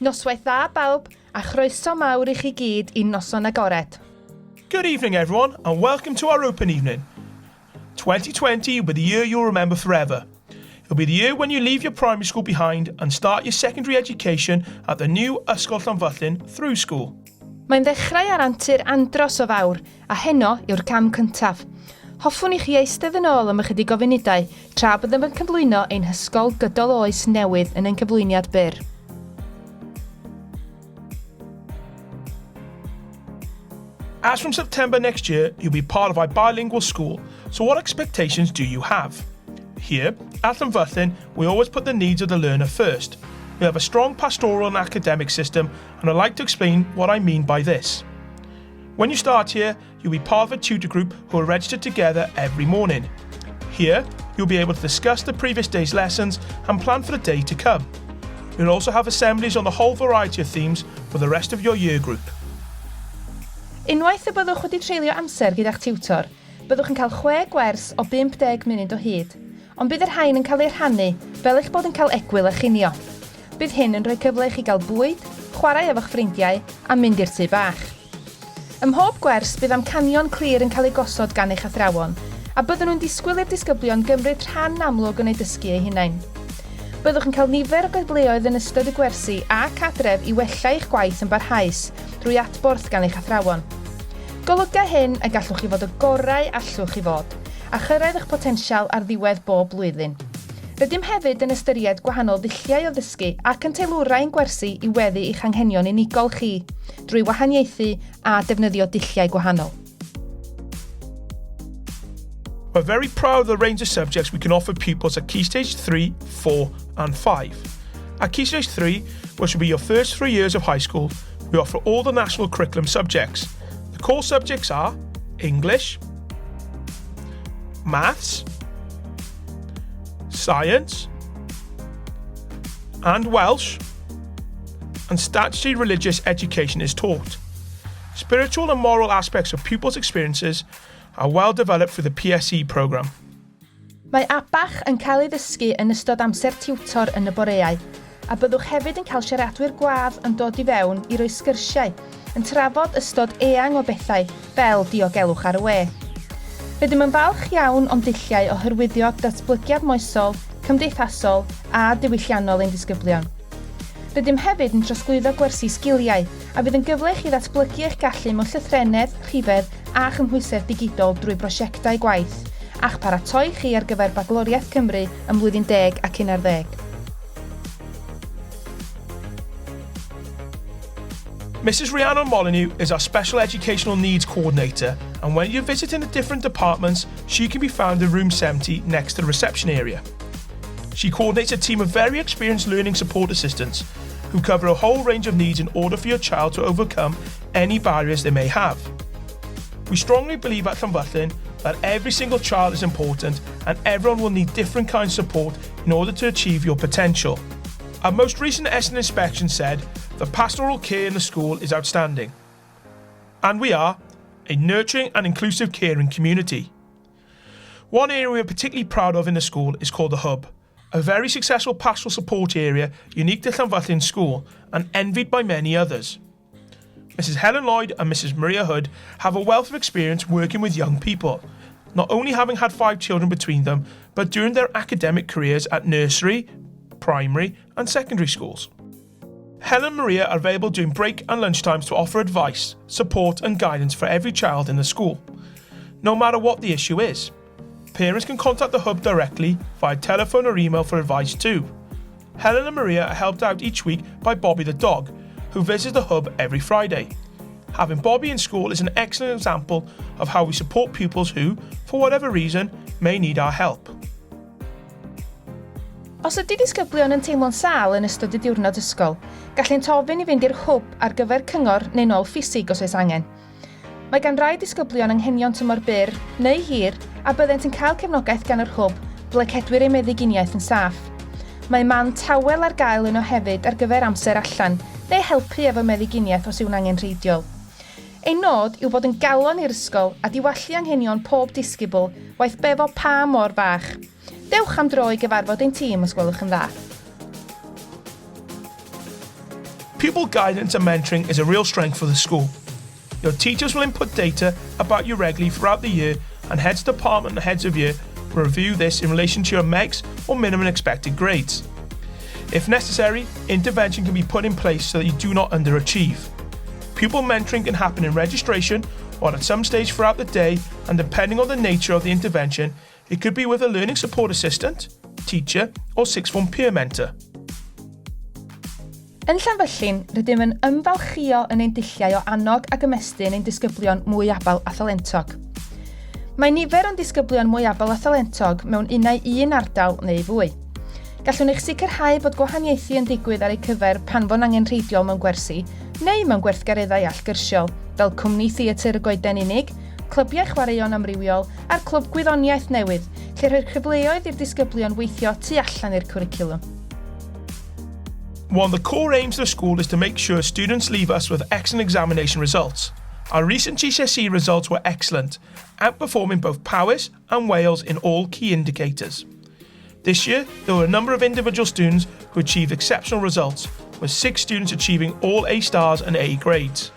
Noswaith dda bawb, a chroeso mawr i chi gyd i'n noson agored. Good evening everyone and welcome to our open evening. 2020 will be the year you'll remember forever. It'll be the year when you leave your primary school behind and start your secondary education at the new Ysgol Llanfyllin through school. Mae'n ddechrau ar antur andros o fawr, a heno yw'r cam cyntaf. Hoffwn i chi eistedd yn ôl am ychydig o funudau tra byddem yn cyflwyno ein hysgol gydol oes newydd yn ein cyflwyniad byr. As from September next year, you'll be part of our bilingual school, so what expectations do you have? Here, at Llanfyllin, we always put the needs of the learner first. We have a strong pastoral and academic system, and I'd like to explain what I mean by this. When you start here, you'll be part of a tutor group who are registered together every morning. Here, you'll be able to discuss the previous day's lessons and plan for the day to come. You'll also have assemblies on the whole variety of themes for the rest of your year group. Unwaith y byddwch wedi treulio amser gyda'ch tiwtor, byddwch yn cael chwe gwers o 50 munud o hyd, ond bydd y rhain yn cael eu rhannu fel eich bod yn cael egwyl a chinio. Bydd hyn yn rhoi cyfle i chi gael bwyd, chwarae efo'ch ffrindiau a mynd i'r tŷ bach. Ym mhob gwers, bydd amcanion clir yn cael eu gosod gan eich athrawon, a byddwn nhw'n disgwyl i'r disgyblion gymryd rhan amlwg yn eu dysgu eu hunain. Byddwch yn cael nifer o gyfleoedd yn ystod y gwersi ac adref i wella eich gwaith yn barhaus drwy adborth gan eich athrawon. Golyga hyn y gallwch chi fod y gorau allwch chi fod, a chyrraedd eich potensial ar ddiwedd bob blwyddyn. Rydym hefyd yn ystyried gwahanol ddulliau o ddysgu ac yn teilwra ein gwersi i weddu i'ch anghenion unigol chi, drwy wahaniaethu a defnyddio dulliau gwahanol. We're very proud of the range of subjects we can offer pupils at Key Stage 3, 4 and 5. At Key Stage 3, which will be your first three years of high school, we offer all the national curriculum subjects. The core subjects are English, Maths, Science, and Welsh, and statutory religious education is taught. Spiritual and moral aspects of pupils' experiences are well developed through the PSE programme. Mae ABACH yn cael ei ddysgu yn ystod amser tiwtor yn y boreau, a byddwch hefyd yn cael siaradwyr gwadd yn dod i fewn i roi sgyrsiau, yn trafod ystod eang o bethau fel diogelwch ar y we. Rydym yn falch iawn o'n dulliau o hyrwyddio datblygiad moesol, cymdeithasol a diwylliannol ein disgyblion. Rydym hefyd yn trosglwyddo gwersi sgiliau, a fydd yn gyfle i chi ddatblygu eich gallu mewn llythrennedd, rhifedd a chymhwysedd digidol drwy brosiectau gwaith, a'ch paratoi chi ar gyfer Bagloriaeth Cymru ym mlwyddyn deg ac unarddeg. Mrs Rhiannon Molyneux is our Special Educational Needs Coordinator and when you're visiting the different departments, she can be found in room 70 next to the reception area. She coordinates a team of very experienced learning support assistants who cover a whole range of needs in order for your child to overcome any barriers they may have. We strongly believe at Llanfyllin that every single child is important and everyone will need different kinds of support in order to achieve your potential. Our most recent Essen inspection said the pastoral care in the school is outstanding. And we are a nurturing and inclusive caring community. One area we are particularly proud of in the school is called the Hub, a very successful pastoral support area unique to Llanfyllin School and envied by many others. Mrs Helen Lloyd and Mrs Maria Hood have a wealth of experience working with young people, not only having had five children between them, but during their academic careers at nursery, primary and secondary schools. Helen and Maria are available during break and lunchtimes to offer advice, support and guidance for every child in the school, no matter what the issue is. Parents can contact the hub directly via telephone or email for advice too. Helen and Maria are helped out each week by Bobby the dog, who visits the hub every Friday. Having Bobby in school is an excellent example of how we support pupils who, for whatever reason, may need our help. Os ydy disgyblion yn teimlo'n sâl yn ystod y diwrnod ysgol, gallent ofyn i fynd i'r hwb ar gyfer cyngor neu nôl ffisig os oes angen. Mae gan rai disgyblion anghenion tymor byr neu hir a byddent yn cael cefnogaeth gan yr hwb ble cedwir eu meddyginiaeth yn saff. Mae man tawel ar gael yno hefyd ar gyfer amser allan neu helpu efo meddyginiaeth os yw'n angenrheidiol. Ein nod yw bod yn galon i'r ysgol a diwallu anghenion pob disgybl, waeth be fo pa mor fach. Dewch am dro i gyfarfod ein tîm os gwelwch yn dda. Pupil guidance and mentoring is a real strength for the school. Your teachers will input data about you regularly throughout the year and heads of department and heads of year will review this in relation to your MEGs or minimum expected grades. If necessary, intervention can be put in place so that you do not underachieve. Pupil mentoring can happen in registration or at some stage throughout the day, and depending on the nature of the intervention, it could be with a learning support assistant, teacher, or sixth form peer mentor. Yn Llanfyllin, rydym yn ymfalchïo yn ein dulliau o annog ac ymestyn ein disgyblion mwy abl a thalentog. Mae nifer o'n disgyblion mwy abl a thalentog mewn unai un ardal neu fwy. Gallwn eich sicrhau bod gwahaniaethu yn digwydd ar eu cyfer pan fo'n angenrheidiol mewn gwersi neu mewn gwerthgareddau allgyrsiol, fel Cwmni Theatr y Goeden Unig, clybiau chwaraeon amrywiol a'r Clwb Gwyddoniaeth newydd, lle rhoir cyfleoedd i'r disgyblion weithio tu allan i'r cwricwlwm. One of the core aims of the school is to make sure students leave us with excellent examination results. Our recent GCSE results were excellent, outperforming both Powys and Wales in all key indicators. This year, there were a number of individual students who achieved exceptional results, with six students achieving all A stars and A grades.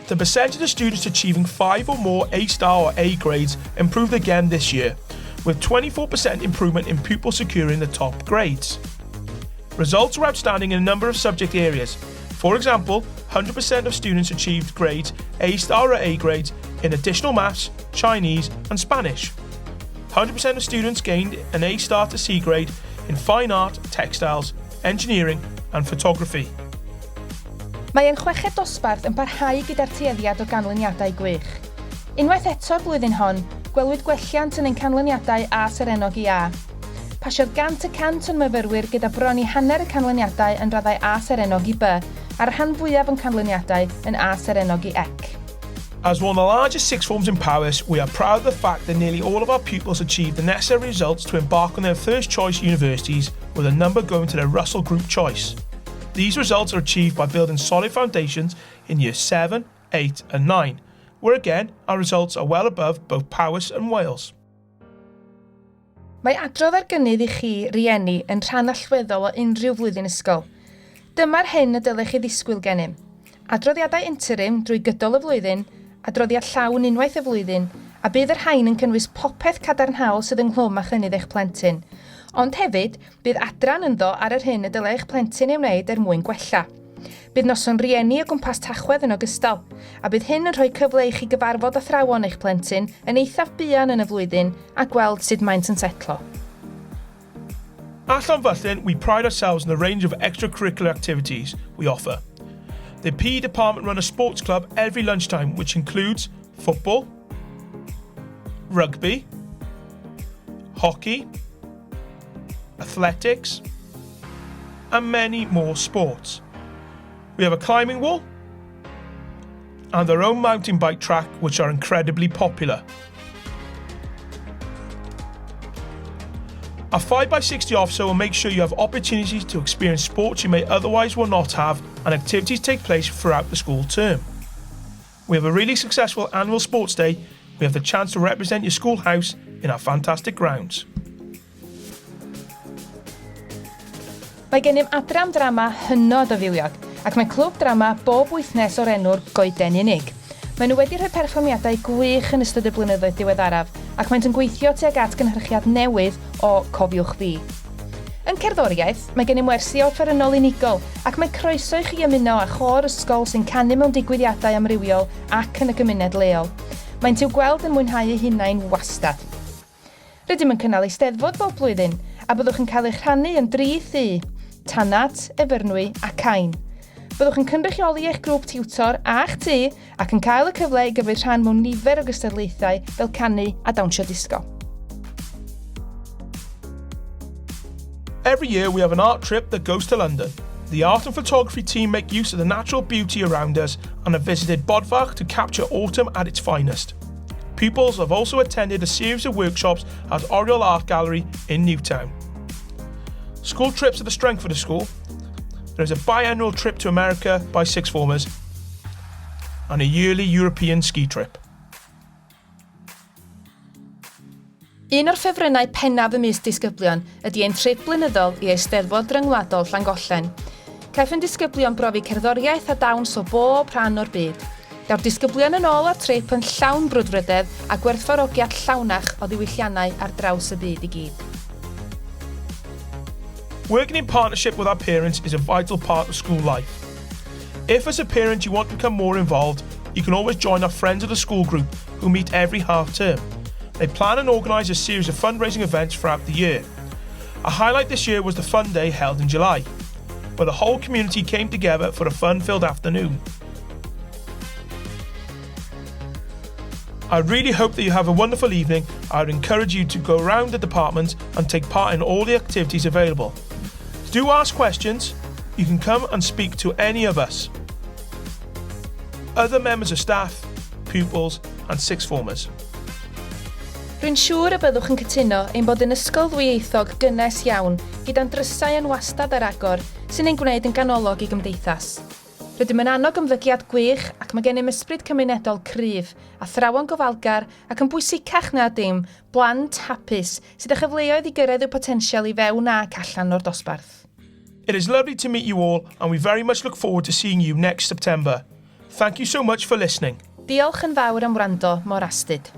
The percentage of students achieving five or more A star or A grades improved again this year, with 24% improvement in pupils securing the top grades. Results were outstanding in a number of subject areas. For example, 100% of students achieved grades A star or A grades in additional maths, Chinese, and Spanish. 100% of students gained an A star to C grade in fine art, textiles, engineering, and photography. Mae ein chweched dosbarth yn parhau gyda'r tueddiad o ganlyniadau gwych. Unwaith eto'r flwyddyn hon, gwelwyd gwelliant yn ein canlyniadau A serennog i A. Pasiodd 100% o'n myfyrwyr gyda bron i hanner y canlyniadau yn raddau A serennog i B, a'r rhan fwyaf o'n canlyniadau yn A serennog i C. As one of the largest sixth forms in Powys, we are proud of the fact that nearly all of our pupils achieved the necessary results to embark on their first choice universities, with a number going to their Russell Group choice. These results are achieved by building solid foundations in years 7, 8, and 9, where again our results are well above both Powys and Wales. Mae adrodd ar gynnydd i chi, rieni, yn rhan allweddol o unrhyw flwyddyn ysgol. Dyma'r hyn y dylech chi ddisgwyl gennym. Adroddiadau interim drwy gydol y flwyddyn, adroddiad llawn unwaith y flwyddyn, a bydd y rhain yn cynnwys popeth cadarnhaol sydd ynghlwm â chynnydd eich plentyn. Ond hefyd, bydd adran ynddo ar yr hyn y dylai eich plentyn ei wneud er mwyn gwella. Bydd noson rieni o gwmpas Tachwedd yn ogystal, a bydd hyn yn rhoi cyfle i chi gyfarfod athrawon eich plentyn yn eithaf buan yn y flwyddyn a gweld sut maent yn setlo. At Llanfyllin, we pride ourselves in the range of extracurricular activities we offer. The PE department run a sports club every lunchtime, which includes football, rugby, hockey, athletics, and many more sports. We have a climbing wall and our own mountain bike track, which are incredibly popular. Our 5x60 officer will make sure you have opportunities to experience sports you may otherwise will not have, and activities take place throughout the school term. We have a really successful annual sports day. We have the chance to represent your schoolhouse in our fantastic grounds. Mae gennym adran drama hynod o fywiog, ac mae clwb drama bob wythnos o'r enw'r Goeden Unig. Maen nhw wedi rhoi perfformiadau gwych yn ystod y blynyddoedd diweddaraf, ac maent yn gweithio tuag at gynhyrchiad newydd o Cofiwch Fi. Yn cerddoriaeth, mae gennym wersi offerynnol unigol, ac mae croeso i chi ymuno â chôr ysgol sy'n canu mewn digwyddiadau amrywiol ac yn y gymuned leol. Maent i'w gweld yn mwynhau eu hunain wastad. Rydym yn cynnal Eisteddfod bob blwyddyn, a byddwch yn cael eich rhannu yn dri thŷ, Tanat, Efyrnwy a Cain. Byddwch yn cynrychioli eich grŵp tiwtor a'ch tŷ ac yn cael y cyfle i gymryd rhan mewn nifer o gystadlaethau fel canu a dawnsio disgo. Every year we have an art trip that goes to London. The art and photography team make use of the natural beauty around us and have visited Bodfach to capture autumn at its finest. Pupils have also attended a series of workshops at Oriel Art Gallery in Newtown. School trips are the strength of the school. There is a biannual trip to America by sixth formers and a yearly European ski trip. Un o'r ffefrynnau pennaf ymysg disgyblion ydy ein trip blynyddol i Eisteddfod Ryngwladol Llangollen. Caiff ein disgyblion brofi cerddoriaeth a dawns o bob rhan o'r byd. Daw'r disgyblion yn ôl o'r trip yn llawn brwdfrydedd a gwerthfawrogiad llawnach o ddiwylliannau ar draws y byd i gyd. Working in partnership with our parents is a vital part of school life. If as a parent you want to become more involved, you can always join our Friends of the School group who meet every half term. They plan and organise a series of fundraising events throughout the year. A highlight this year was the Fun Day held in July, where the whole community came together for a fun-filled afternoon. I really hope that you have a wonderful evening. I would encourage you to go around the department and take part in all the activities available. Do ask questions. You can come and speak to any of us. Other members of staff, pupils and sixth formers. Rwy'n siŵr y byddwch yn cytuno ein bod yn ysgol ddwyieithog gynnes iawn, gyda'n drysau yn wastad ar agor, sy'n ein gwneud yn ganolog i gymdeithas. Rydym yn annog ymddygiad gwych ac mae gennym ysbryd cymunedol cryf, athrawon gofalgar ac yn bwysicach na dim, blant hapus sydd â chyfleoedd i gyrraedd eu potensial i fewn ac allan o'r dosbarth. It is lovely to meet you all and we very much look forward to seeing you next September. Thank you so much for listening. Diolch yn fawr am wrando mor astud.